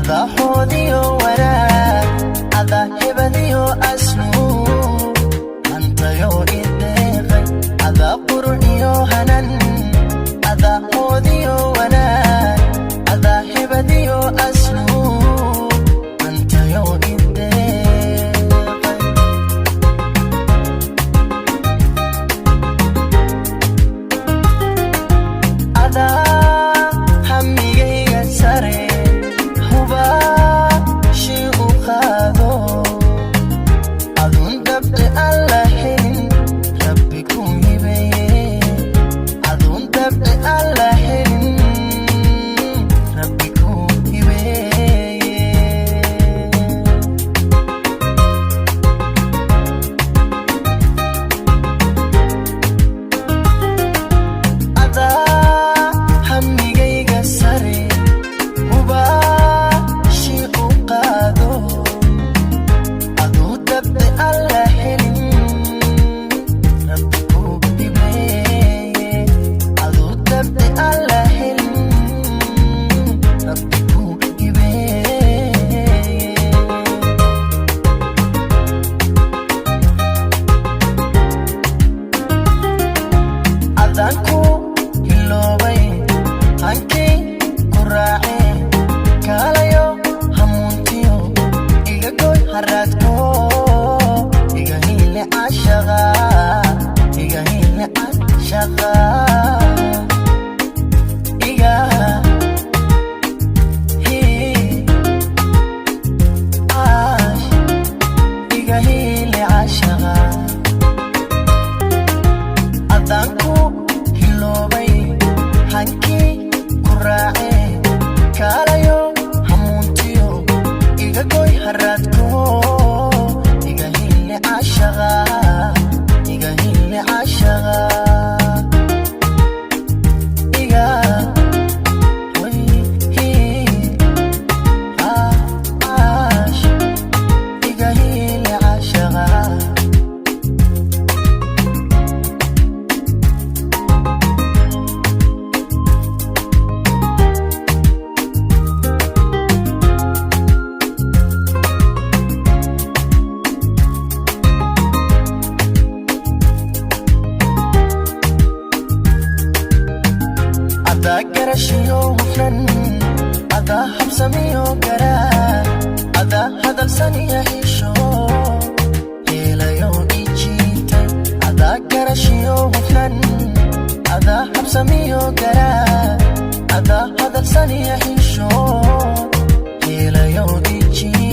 Adaa hoodiyo wanaag, adaa hebadiyo asluub, hantayo ideeqay. Adaa quruxiyo hanan, adaa hoodiyo wanaag, adaa hebadiyo asluub, hantayo ideeqay. Adaa hamigayga sare hubaashi u qaado, adun dabci aan la helin Rabbi ku hibeeye, adun dabci aan la helin Rabbi ku hibeeye. Adaa hamigayga sare hubaashi u qaado, aduu dabci aan la helin Rabbi ku hibeeye, aduu dabci aan la helin Rabbi ku hibeeye. Adaan ku hiloobay, hankii ku raace, kaalayo hamuuntiyo, iga goy haraadko, iga hiile cashaqa, iga hiile cashaqa, iga hi caash, iga hiile cashaqa. Adaan ku hiloobay, hankii ku raace, kaalayo hamuuntiyo, iga goy haraadko, iga hile cashaqa, iga hile cashaqa, iga hoy hi caash, iga hile cashaqa. Adaa garashiyo hufnan, adaa habsamiyo garaa, adaa hadalsaniya hesho, heelayo ijiitay. Adaa garashiyo hufnan, adaa habsamiyo garaa, adaa hadalsaniya hesho, heelayo ijiitay.